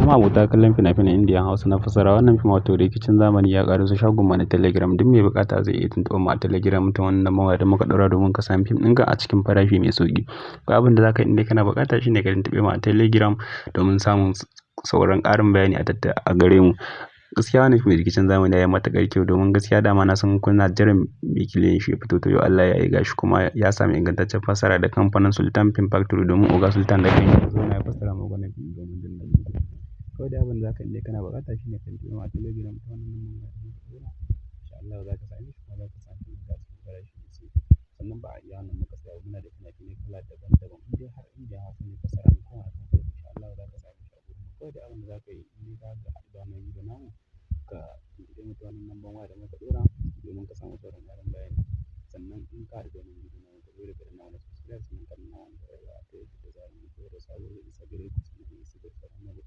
Ina ma abota kallon fina-finan Indian Hausa na fassara. Wannan fim wato Rikicin Zamani ya ƙaraso shagon mu na Telegram. Duk mai buƙata zai iya tuntuɓar mu a Telegram ta wannan lambar waya da muka ɗaura domin ka sami fim ɗinka a cikin farashi mai sauƙi. Ga abin da za ka yi indai kana buƙata shine ka tuntuɓe mu a Telegram domin samun sauran ƙarin bayani a gare mu. Gaskiya wannan fim Rikicin Zamani ya yi matuƙar kyau domin gaskiya dama na san kuna jiran weekly shi ya fito, to yau Allah ya yi gashi kuma ya sami ingantaccen fassara da kamfanin Sultan Film Factory domin Oga Sultan da kansa ya zauna ya fassara muku wannan fim domin jin daɗin ku. Kawai dai abin da za ka yi indai kana buƙata shine ka tuntuɓe mu a Telegram ta wannan lambar waya da muka ɗaura. Insha Allah za ka same shi kuma za ka sami fim ɗinka a cikin farashi mai sauƙi. Sannan ba a iya wannan muka tsaya ba, muna da fina-finai kala daban daban. Indai har Indian Hausa ne fassara na kowane kamfani, insha Allah za ka same shi a gurin mu. Kawai dai abin da za ka yi indai ka haɗu da wannan bidiyo namu, ka tuntuɓe mu ta wannan lambar waya da muka ɗaura domin ka samu sauran ƙarin bayani. Sannan in ka haɗu da wannan bidiyo namu, ka daure ka danna mana subscribe, sannan ka danna mana ƙararrawa ta yadda da zarar mun ɗaura sabo zai isa gare ku, sannan zai isa ga sauran mabiya.